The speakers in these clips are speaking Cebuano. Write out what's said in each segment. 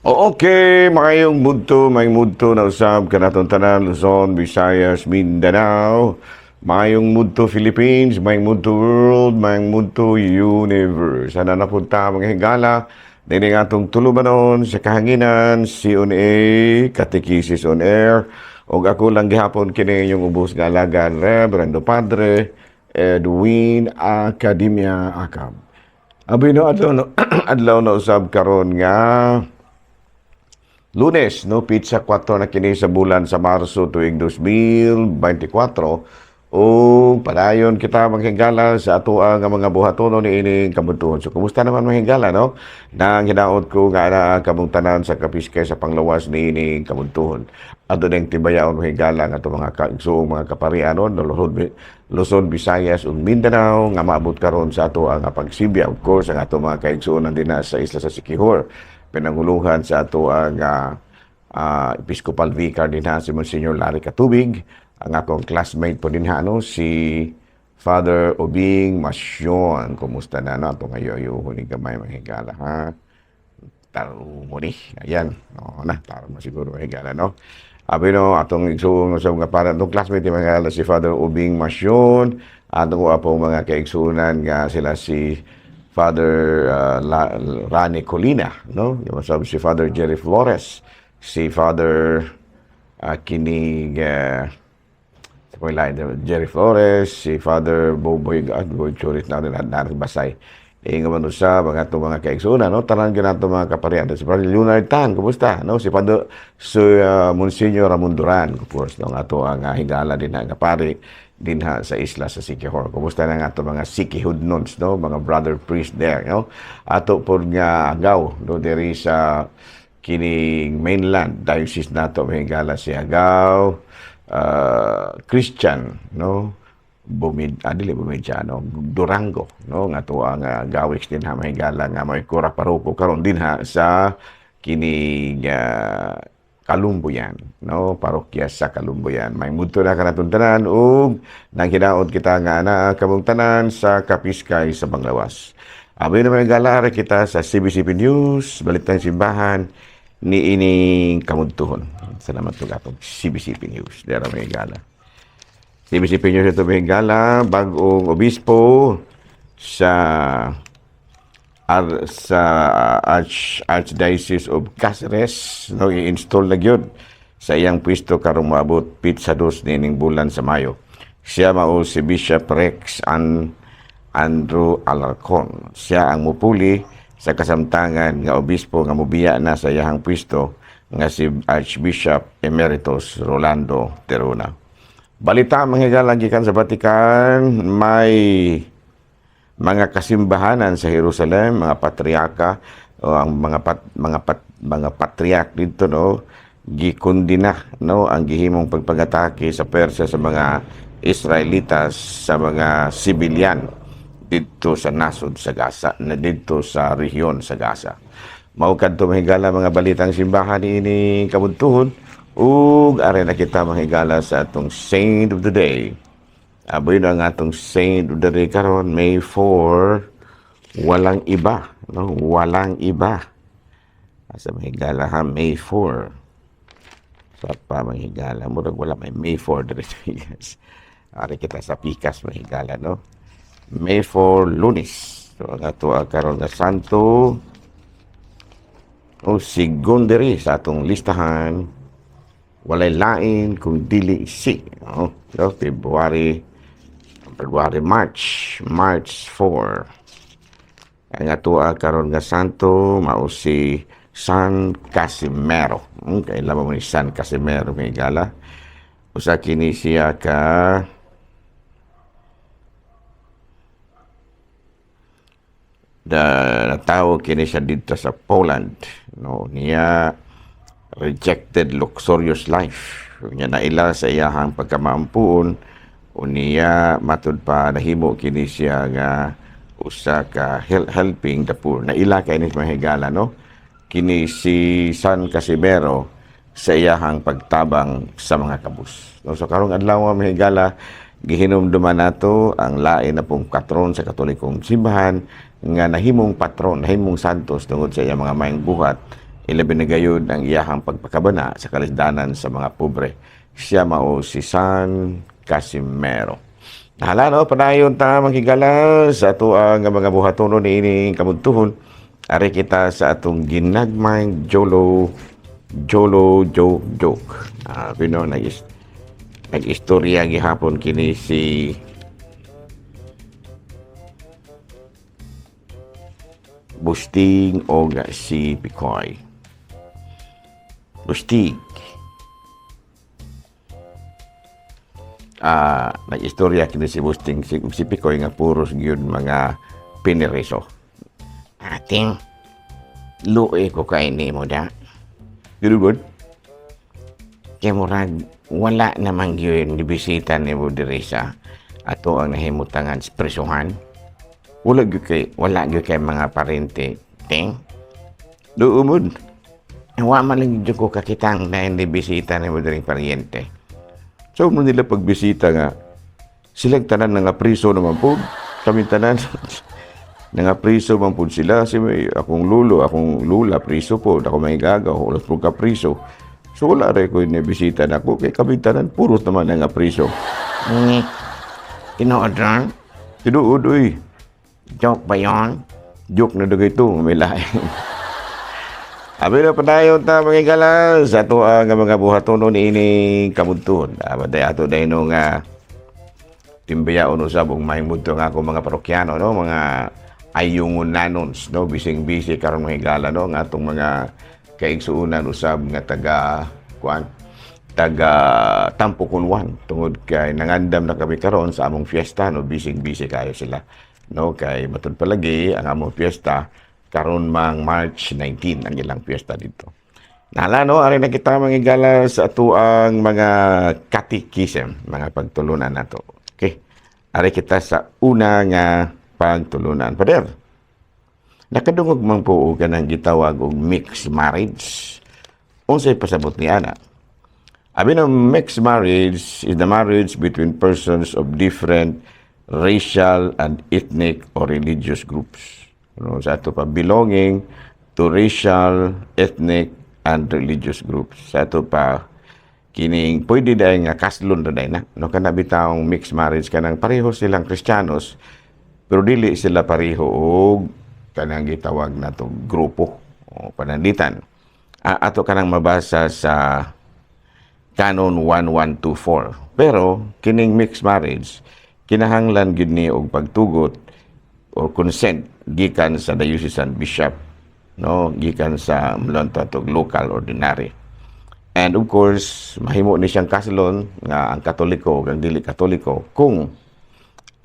Okay, maayong budto na usab kanatong tanan, Luzon, Visayas, Mindanao. Maayong budto, Philippines, maayong budto, world, maayong budto, universe. Sana napunta, mga higala, dini nga atong tulubanon sa kahanginan, CONA, Katekisis on Air. Og ako lang gihapon kini inyong ubos nga alagad, Reverendo Padre Edwin Academia Acab. Abi no, adlaw na usab karon nga Lunes, no, petsa 4 na kini sa bulan sa Marso tuig 2024, o padayon kita, mga higala, sa atoa nga mga buhatono ni ining kabuntuon. So kumusta naman, mga higala, no? Nang hinaot ko nga naa kamong tanan sa kapiskay sa panglawas ni ining kabuntuon. Adto ning tibayaon, mga higala, nga ato mga kaigsoong mga kaparianon, no, Luzon, Visayas ug Mindanao nga maabot karon sa ato ang pagsibya. Of course, ang ato mga kaigsuonan dinha sa isla sa Siquijor, pinanguluhan sa ato ang Episcopal Vicar dinha, si Monsignor Larry Katubig, ang akong classmate po dinha, no, si Father Obing Masyon. Kumusta na, no? Ato ngayon ayuhon ni gamay, mga higala, ha? Taro mo ni. Ayan. No, na, taro mo siguro, mga higala, no? Abi no, atong igsuon sa mga para atong classmate mga higala, si Father Obing Masyon, atong apong mga kaigsuonan nga sila si Father Rani Colina, no? Yung sabi si Father Jerry Flores, si Father kinig sa may line, Jerry Flores, si Father Boboy, Boboy Churit na rin, na Basay. Inga man sa mga itong mga kaigsuonan, no? Tanan gyud nato mga kaparian. Si Father Leonard Tan, kumusta? No? Si Father, si Monsignor Ramon Duran, of course, no? Ang ato ang higala din nga pari dinha sa isla sa Siquijor. Kumusta na nga ato mga Siquijodnons, no? Mga brother priest there, no? Ato po nga agaw, no? Diri sa kining mainland diocese nato, mga higala, si Agaw Christian, no? Bumid, dili Bumidiano, Durango, no? Nga to ang gawix dinha, mga higala, nga may kura paroko karon dinha sa kining Kalumbuyan, no? Parokya sa Kalumbuyan. May mudto na kanatong tanan ug nang hinaot kita nga ana kamong tanan sa kapiskay sa Banglawas. Abi na, mga higala, kita sa CBCP News, Balitang Simbahan ni ining kamudtuhon. Salamat ug atong CBCP News. Dera, mga higala. CBCP News ito, mga higala, bagong obispo sa Archdiocese of Caceres, no, i-install na gyud sa iyang pwesto karong moabot petsa 2 niining bulan sa Mayo. Siya mao si Bishop Rex Andrew Alarcon. Siya ang mupuli sa kasamtangan nga obispo nga mobiya na sa iyahang pwesto nga si Archbishop Emeritus Rolando Teruna. Balita, mga higala, gikan sa Vatican, may mga kasimbahanan sa Jerusalem, mga patriarka o ang mga patriark dito, no, gikundina, no, ang gihimong pagpagatake sa Persia sa mga Israelitas sa mga sibilyan didto sa nasod sa Gaza, na didto sa rehiyon sa Gaza. Mao kadto, mga higala, mga balitang simbahan niini kabuntuhon ug are na kita, mga higala, sa atong Saint of the Day. Aboy na ang atong Saint of the Day karon May 4, walang iba, no? Walang iba. Asa, mga higala, ha? May 4. Sa pa, mga higala, murag wala may May 4 diri. Yes. Ari kita sa pikas, mga higala, no? May 4, Lunes. So ang ato ang karon nga santo o sigon diri sa atong listahan, walay lain kung dili si, no? So, February, March, March 4. Ang ato karon nga santo mao si San Casimero. Kaila mo ni San Casimero, mga higala? Usa kini siya ka natawo kini siya dito sa Poland, no? Niya rejected luxurious life niya, naila sa iyahang pagkamaampuon unya matud pa nahimo kini siya nga usa ka helping the poor. Naila kay ni, mga higala, no, kini si San Casimero sa iyahang pagtabang sa mga kabus, no? So karong adlaw, mga higala, gihinumduman nato ang lain na pong patron sa Katolikong simbahan nga nahimong patron, nahimong santos tungod sa iyang mga maayong buhat. Ilabi na gayud ang iyahang pagpakabana sa kalisdanan sa mga pobre. Siya mao si San Casimero. Nahala no, padayon ta, mga higala, sa atoang mga buhatonon niining kabuntuhon. Ari kita sa atong ginagmayng Jolo Jolo joke joke. Pino nag nag-istorya gihapon kini si Busting o si Picoy. Bustig. Nag-istorya kini si Busting si Picoy nga puros gyud mga piniriso. Ating luoy ko kay nimo da. Gud. Kay murag wala namang gyud gibisita nimo diri sa ato ang nahimutangan sa presuhan. Wala gyud kay mga parente. Ting. Duumod. Wa man lang gyud ko kakitang na hindi bisita nimo diri paryente. So mo nila pagbisita nga silang tanan nga priso naman po. Kami tanan nga priso man po sila. Si may, akong lulo, akong lula, priso po. Ako may gagaw, wala po ka priso. So wala rin ko bisita na ako. Kay kami tanan, puros naman nga priso. Ngi, tinuod ron? Tinuod, uy. Joke ba yon? Joke na dagay ito, may lain. Abi na padayon ta, mga higala, sa ato ang mga buhatonon niining kabuntuon. Abaday ato dahil nga timbayaon usab ug mahimudto nga ako mga parokyano, no, mga ayungon nanons, no, bising-busy karon, mga higala, no, nga atong mga kaigsuonan usab nga taga kuan, taga Tampukunwan, tungod kay nangandam na kami karon sa among fiesta, no, bising-busy kayo sila, no, kay matud palagi ang among fiesta karon mang March 19 ang ilang fiesta dito. Nala no, ari na kita, mga higala, sa atuang mga catechism, mga pagtulunan nato. Okay. Ari kita sa una nga pagtulunan. Pader, nakadungog man po og kanang gitawag og mixed marriage. Unsay pasabot ni ana? Abi ng mixed marriage is the marriage between persons of different racial and ethnic or religious groups. No, sa ato pa belonging to racial, ethnic, and religious groups. Sa ato pa kining pwede dai nga kaslon ra dai na. No, kana bitawng mixed marriage, kanang pareho silang Kristiyanos pero dili sila pareho og kanang gitawag nato grupo o pananglitan. Ato kanang mabasa sa Canon 1124. Pero kining mixed marriage kinahanglan gyud ni og pagtugot or consent gikan sa diocesan bishop, no, gikan sa mlonto atong local ordinary. And of course, mahimo ni siyang kaslon nga ang Katoliko ug ang dili Katoliko kung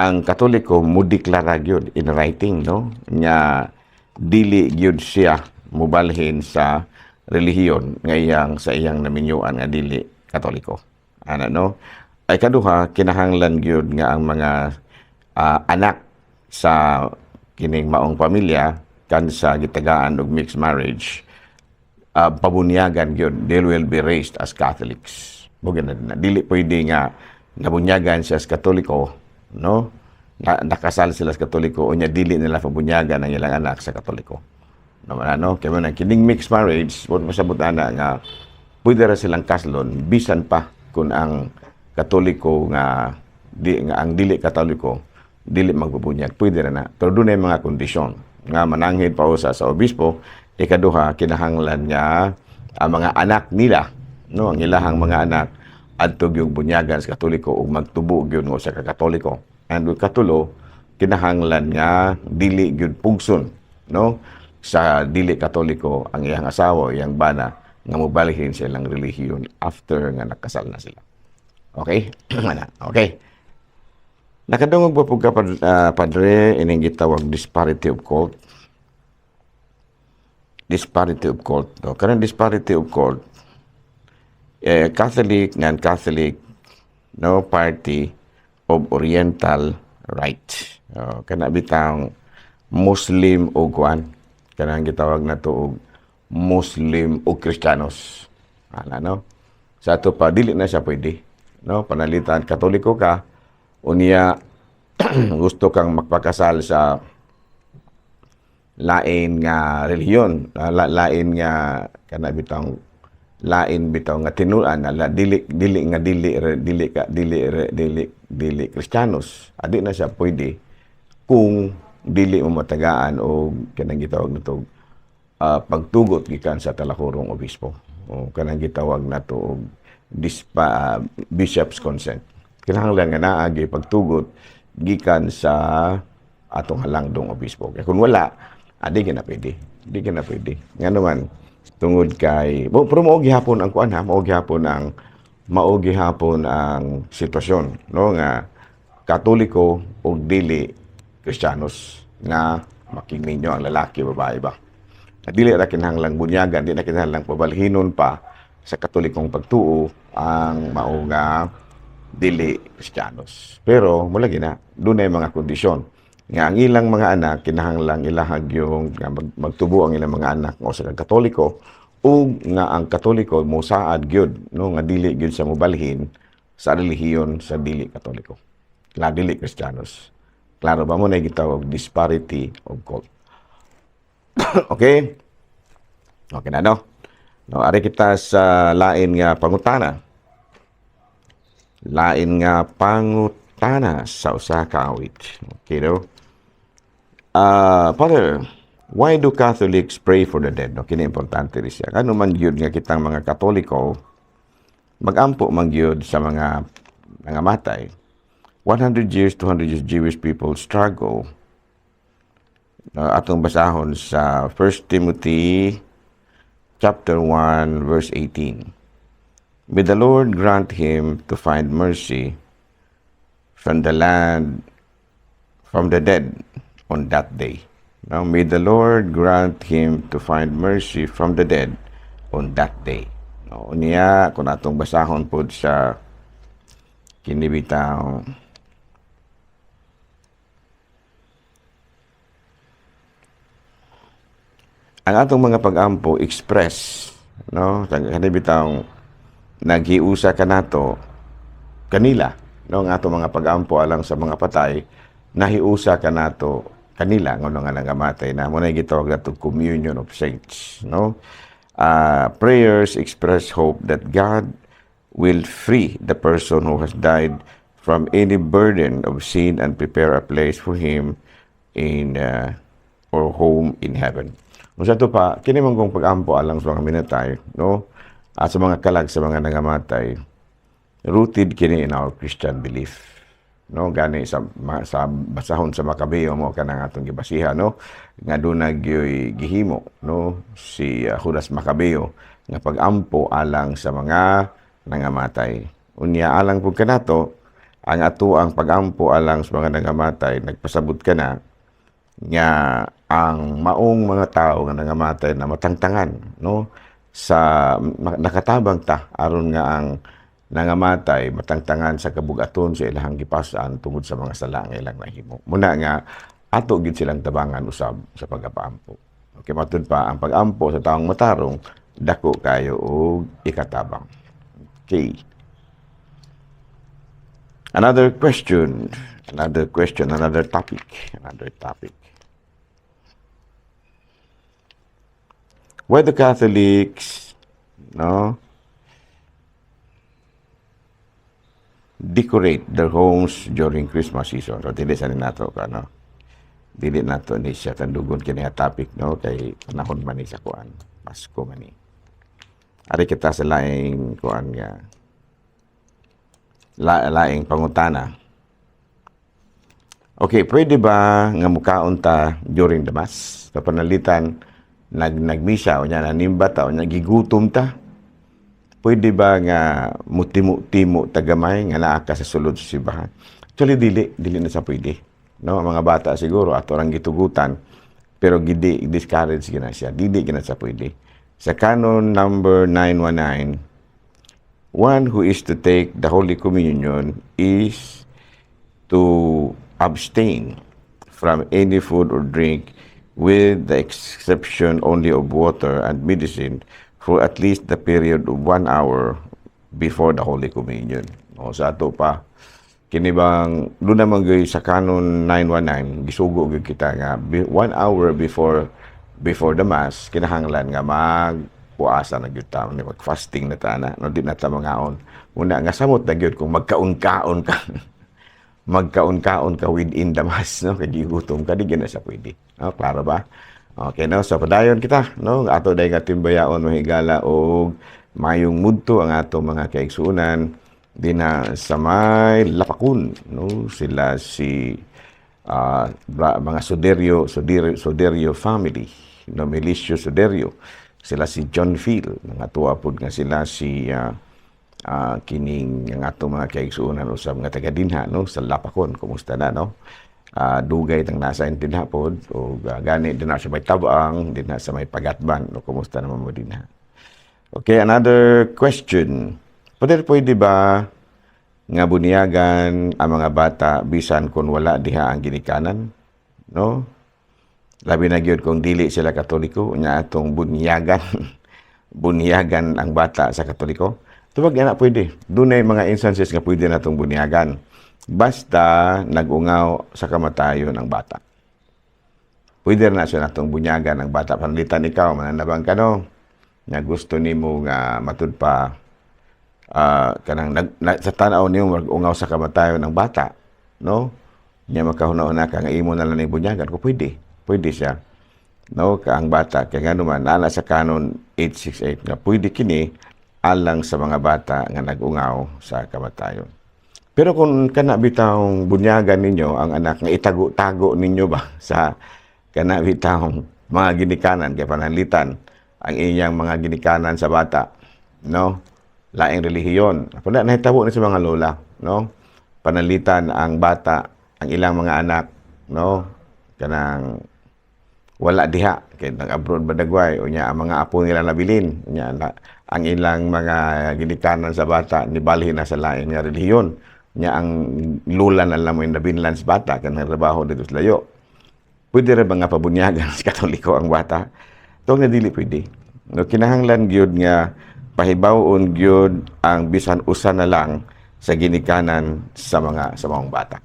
ang Katoliko mo deklara gyud in writing, no, nga dili gyud siya mubalhin sa relihiyon nga iyang sa iyang naminyuan nga dili Katoliko ana, no. Ay kaduha, kinahanglan gyud nga ang mga anak sa kining maong pamilya kan sa gitagaan og mixed marriage, pabunyagan gyud, they will be raised as Catholics mo na. Dili pwede nga nabunyagan siya as Katoliko, no, na, nakasal sila sa Katoliko unya dili nila pabunyagan ang ilang anak sa Katoliko no, ano. Kay mo na kining mixed marriage, mo masabot ana nga pwede ra silang kaslon bisan pa kung ang Katoliko nga di nga ang dili Katoliko dili magbubunyag, pwede ra na, pero dunay mga kondisyon nga mananghid pa usa sa obispo. Ikaduha, kinahanglan nga ang mga anak nila, no, ang ilahang mga anak adto gyud bunyagan sa Katoliko ug magtubo gyud nga usa ka Katoliko. And katulo, kinahanglan nga dili gyud pugson, no, sa dili Katoliko ang iyang asawa o iyang bana nga mobalhin sa ilang relihiyon after nga nakasal na sila. Okay? Ana, okay. Nakadungog ba po ka, Padre, ining gitawag disparity of cult? Disparity of cult. No? Kanang disparity of cult, eh, Catholic, non-Catholic, no, party of Oriental Rite. Oh, kana bitang Muslim o kuan, kanang gitawag na to og Muslim o Kristiyanos. Ana, no? Sa ato pa dili na siya pwede. No, panalitan Katoliko ka unya gusto kang magpakasal sa lain nga relihiyon, lain nga kana bitang lain bitaw nga tinuan ala dili dili nga dili dili ka dili dili dili Kristiyanos, adi na siya pwede kung dili mo matagaan o kanang gitawag nato pagtugot gikan sa talakurong obispo o kanang gitawag nato og bishop's consent. Kinahanglan nga naa gyud pagtugot gikan sa atong halangdong obispo. Kaya kung wala, adi gyud na pwede, di gyud na pwede. Ngano man, tungod kay bo, pero mao gihapon ang kuan ha, mao gihapon ang sitwasyon, no, nga Katoliko ug dili Kristiyanos nga makigninyo ang lalaki, babae ba. Dili ra kinahanglang bunyagan, di na kinahanglang pabalhinon pa sa Katolikong pagtuo ang mao nga dili Kristiyanos. Pero mula gina, dunay mga kondisyon nga ang ilang mga anak kinahanglang ilahag yung nga magtubo ang ilang mga anak nga usa ka Katoliko ug nga ang Katoliko mosaad gyud, no, nga dili gyud sa mobalhin sa relihiyon sa dili Katoliko. La dili Kristiyanos. Klaro ba mo na gitawag disparity of cult? Okay? Okay na, no? No, ari kita sa lain nga pangutana. Lain nga pangutana sa usa ka awit. Okay, no? Father, why do Catholics pray for the dead? No, kini importante rin siya. Ano man gyud nga kitang mga Katoliko magampo man gyud sa mga nangamatay. 100 years, 200 years Jewish people struggle. Atong basahon sa 1 Timothy chapter 1 verse 18. May the Lord grant him to find mercy from the land from the dead on that day. Now, may the Lord grant him to find mercy from the dead on that day. No, unya kung atong basahon pod sa kini bitaw ang atong mga pag-ampo express, no, kani bitawng naghiusa kanato kanila, no, ang atong mga pag-ampo alang sa mga patay nahiusa kanato kanila ngono nga nangamatay na. Mo na gitawag nato communion of saints, no? Prayers express hope that God will free the person who has died from any burden of sin and prepare a place for him in or home in heaven. Unsa to pa, kini man kong pag-ampo alang sa mga minatay, no? At sa mga kalag sa mga nangamatay, rooted kini in our Christian belief. No, gani sa basahon sa Makabeo mo kanang atong gibasiha, no, nga duna gyoy gihimo, no, si Judas Macabeo nga pag-ampo alang sa mga nangamatay. Unya alang pud kanato ang ato ang pag-ampo alang sa mga nangamatay nagpasabot kana nga ang maong mga tao nga nangamatay na matangtangan, no, sa nakatabang ta aron nga ang nangamatay matangtangan sa kabugaton sa ilahang gipasan tungod sa mga sala nga ilang nahimo. Muna nga ato gid silang tabangan usab sa pagapaampo. Okay, matud pa ang pag-ampo sa taong matarong dako kayo og ikatabang. Okay. Another question, another question, another topic, another topic. Why the Catholics, no, decorate their homes during Christmas season? So dili sa ni nato ka, no. Dili nato ni siya tandugon kini nga topic, no, kay panahon man ni sa kuan, Pasko man ni. Ari kita sa laing kuan nga laing pangutana. Okay, pwede ba nga mukaon ta during the Mass? Sa panalitan nagmisa o nya nanimba ta o nya gigutom ta. Pwede ba nga mutimo-timo tagamay nga naa ka sa sulod sa simbahan? Actually dili, dili na sa pwede. No, ang mga bata siguro ato rang gitugutan pero gidi discourage gina siya. Dili gina sa pwede. Sa canon number 919, one who is to take the Holy Communion is to abstain from any food or drink with the exception only of water and medicine for at least the period of 1 hour before the Holy Communion. O, sa ato pa, Kini bang doon naman gyud sa Canon 919, gisugo gyud kita nga 1 hour before before the Mass kinahanglan nga mag puasa na gyud ta, mag fasting na ta na, no, di na ta mangaon muna, nga samot na gyud kung magkaon-kaon ka, magkaon-kaon ka within the Mass, no, kay gigutom ka, di gyud na siya pwede, no? Klaro ba? Okay, no? So padayon kita, no? Ato day nga timbayaon, mahigala, og mayong mudto ang ato mga kaigsuonan dinha sa may Lapakon, no? Sila si mga Suderio, Suderio, Suderio family, no? Melicio Suderio, sila si John Phil, nga tuwa pod nga sila si kining ang atong mga kaigsuonan usab nga taga dinha, no, sa Lapakon. Kumusta na, no? Dugay tang nasa dinha pod og gani dinha sa may Tabang, dinha sa may Pagatban, no? Kumusta naman mo dinha? Okay, another question. Pwede pwede ba nga bunyagan ang mga bata bisan kung wala diha ang ginikanan? No? Labi na gyud kung dili sila Katoliko, unya atong bunyagan. Bunyagan ang bata sa Katoliko. Tubag na pwede. Dunay mga instances nga pwede natong bunyagan. Basta nag-ungaw sa kamatayon ang bata. Pwede na siya natong bunyagan ang bata. Pananglitan ikaw, mananabang ka, no? Nga gusto nimo nga matud pa kanang sa tan-aw nimo mag-ungaw sa kamatayon ng bata, no? Nya makahuna-huna ka nga imo na lang ning bunyagan ko, pwede. Pwede siya. No, ka ang bata kay ngano man naa sa Canon 868 nga pwede kini alang sa mga bata nga nag-ungaw sa kamatayon. Pero kung kana bitawng bunyagan ninyo ang anak nga itago-tago ninyo ba sa kana bitawng mga ginikanan, kay pananglitan ang iyang mga ginikanan sa bata, no, laing relihiyon. Puna nahitabo ni sa mga lola, no? Pananglitan ang bata, ang ilang mga anak, no, kanang wala diha kay nag-abroad ba dagway, unya ang mga apo nila nabilin, unya na, ang ilang mga ginikanan sa bata nibalhin na sa lain nga relihiyon, nya ang lula na lang mo yung nabinlan sa bata kanang trabaho dito sa layo. Pwede ra ba nga pabunyagan sa Katoliko ang bata? Tuwag na dili pwede, no? Kinahanglan gyud nga pahibaw-on gyud ang bisan usa na lang sa ginikanan sa mga bata.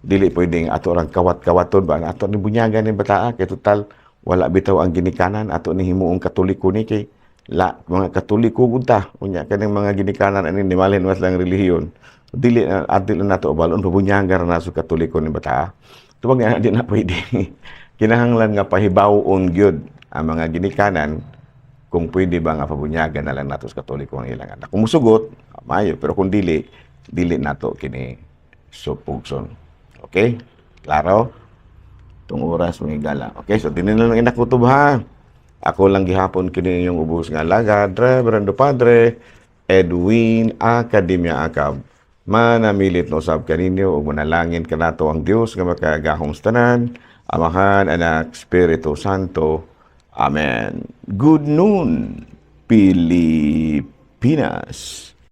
Dili pwedeng ato rang kawat-kawaton ba nga ato ni bunyagan ni bataa kay total wala bitaw ang ginikanan, ato ni himuong Katoliko ni kay la mga Katoliko gud ta, unya kaning mga ginikanan ani nimalhin mas lang relihiyon. Dili na adil na nato balon pabunyagan na sa Katoliko ni bataa. Tubag nga di na pwede. Kinahanglan nga pahibaw-on gyud ang mga ginikanan kung pwede ba nga pabunyagan na lang nato sa Katoliko ang ilang anak. Kung musugot, maayo, pero kung dili, dili nato kini supugson. Okay? Klaro? Itong oras, mga higala. Okay, so dinin na lang inakutob ha. Ako lang gihapon kini inyong ubos nga alagad, Reverendo Padre Edwin Academia Acab. Manamilit no usab kaninyo ug manalangin kanato ang Dios nga makagahom sa tanan, Amahan, Anak, Espiritu Santo. Amen. Good noon, Pilipinas.